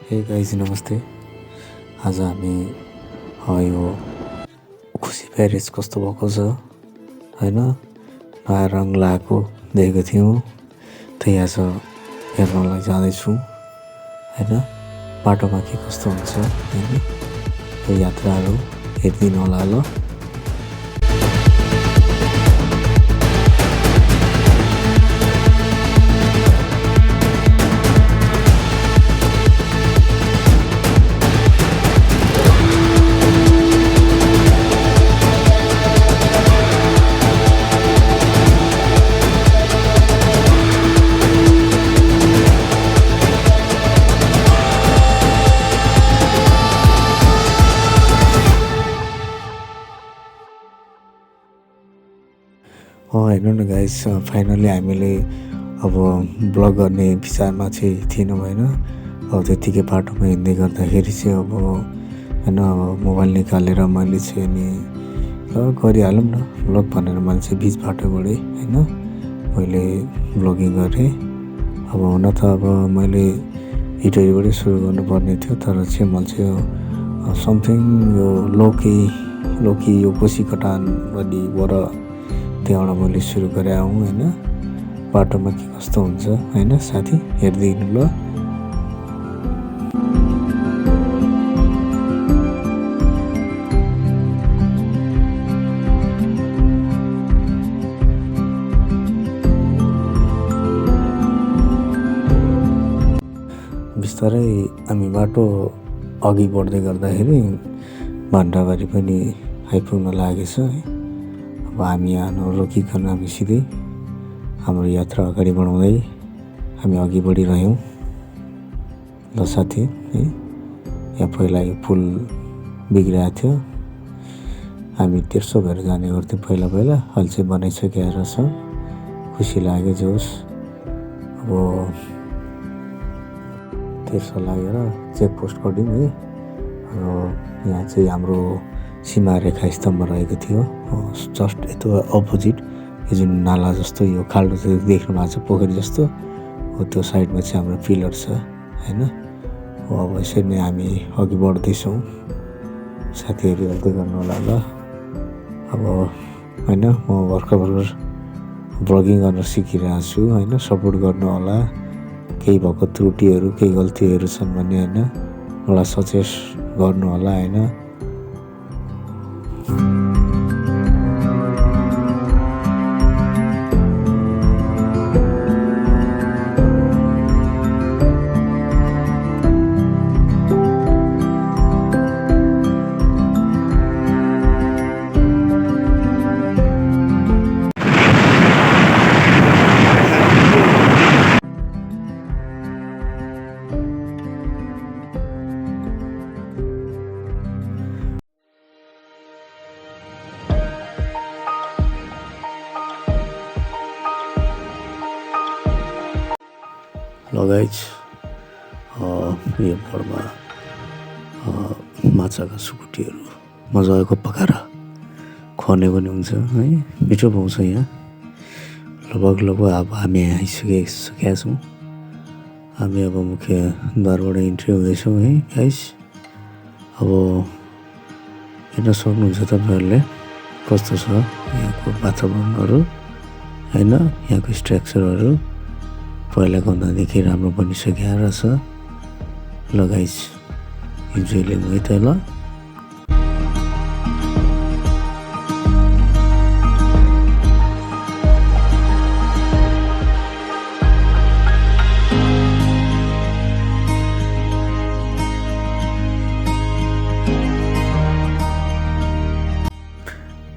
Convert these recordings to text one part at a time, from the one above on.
Hey guys नमस्ते। आज हामी यो खुसी प्यारिस कस्तो भएको छ होइन, नयाँ रङ लगाएको देखेको थियौँ, त्यही आज हेर्नलाई जाँदैछु होइन। बाटोमा के कस्तो हुन्छ होइन, यो यात्राहरू हेरिदिनु होला ल। हेर्नु न गाइस, फाइनली हामीले अब ब्लग गर्ने विचारमा चाहिँ थिएनौँ होइन। अब त्यत्तिकै बाटोमा हिँड्दै गर्दाखेरि चाहिँ अब होइन, अब मोबाइल निकालेर मैले चाहिँ नि गरिहालौँ न ब्लग भनेर मैले चाहिँ बिच बाटोबाटै होइन मैले ब्लगिङ गरेँ। अब हुन त अब मैले इटरीबाटै सुरु गर्नुपर्ने थियो, तर चाहिँ मैले चाहिँ समथिङ यो लोकी यो कोसी कटान नदीबाट त्यहाँबाट मैले सुरु गरेँ होइन। बाटोमा के कस्तो हुन्छ होइन साथी, हेरिदिनु ल। बिस्तारै हामी बाटो अघि बढ्दै गर्दाखेरि भान्डाबारी पनि आइपुग्न लागेछ है। अब हामी यहाँ नरोकिकन हामी सिधै हाम्रो यात्रा अगाडि बढाउँदै हामी अघि बढिरह्यौँ ल साथी है। यहाँ पहिला यो पुल बिग्रिएको थियो, हामी तेर्सो भएर जाने गर्थ्यौँ पहिला अहिले चाहिँ बनाइसकेर रहेछ, खुसी लाग्यो। जे होस् अब तेर्सो लागेर चेकपोस्ट गऱ्यौँ है। र यहाँ चाहिँ हाम्रो सीमा रेखा स्तम्भ रहेको थियो, जस्ट यस्तो अपोजिट यो जुन नाला जस्तो यो खाल्डो चाहिँ देख्नु भएको छ, पोखरी जस्तो हो, त्यो साइडमा चाहिँ हाम्रो पिलर छ होइन। अब यसरी नै हामी अघि बढ्दैछौँ, साथीहरू हेर्दै गर्नु होला ल। अब होइन म भर्खर ब्लगिङ गर्न सिकिरहेको छु होइन, सपोर्ट गर्नु होला। केही भएको त्रुटिहरू केही गल्तीहरू छन् भने होइन मलाई सजेस्ट गर्नु होला होइन। लगाइज यो बडमा माछाका सुकुटीहरू मजाको पकाएर खुवाउने पनि हुन्छ है, मिठो पाउँछ यहाँ। लगभग अब हामी यहाँ आइसकेका छौँ। हामी अब मुख्य द्वारबाट इन्ट्री हुँदैछौँ है गाइस। अब हेर्न सक्नुहुन्छ तपाईँहरूले कस्तो छ यहाँको वातावरणहरू होइन, यहाँको स्ट्रक्चरहरू पहिलाको भन्दादेखि राम्रो बनिसकेको रहेछ ल गाइस। इन्जोय लिनु है त ल।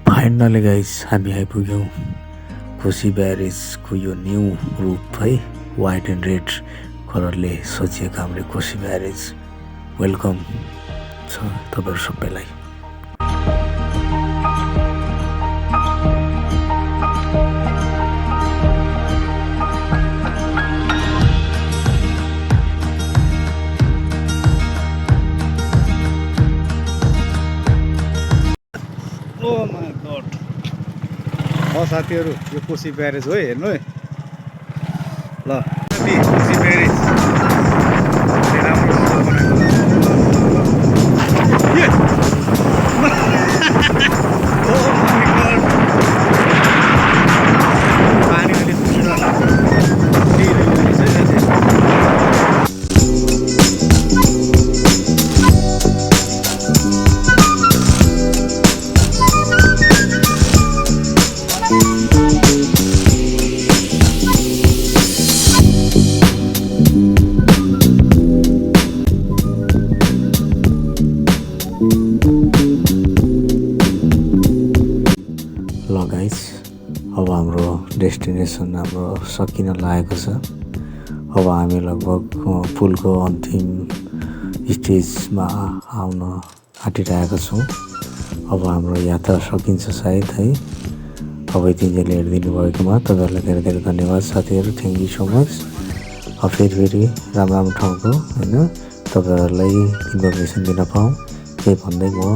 फाइनली गाइस हामी आइपुग्यौँ कोसी ब्यारेजको यो न्यू रूप है, व्हाइट एन्ड रेड कलरले सजिएको हाम्रो कोसी ब्यारेज। वेलकम छ तपाईँहरू सबैलाई। ओ माई गॉड, साथीहरू यो कोसी ब्यारेज हो हेर्नु है ल। कोसी ब्यारेज राम्रो गाइस अब हाम्रो डेस्टिनेसन हाम्रो सकिन लागेको छ अब हामी लगभग पुलको अन्तिम स्टेजमा आउन आँटिरहेका छौँ अब हाम्रो यात्रा सकिन्छ सायद है अब यतिन्जेल हेरिदिनु भएकोमा तपाईँहरूलाई धेरै धेरै धन्यवाद साथीहरू थ्याङ्क यू सो मच फेरि राम्रो ठाउँको होइन तपाईँहरूलाई इन्फर्मेसन दिन पाऊँ त्यही भन्दै म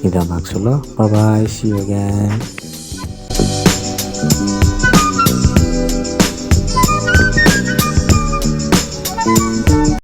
बिदा माग्छु ल bye bye see you again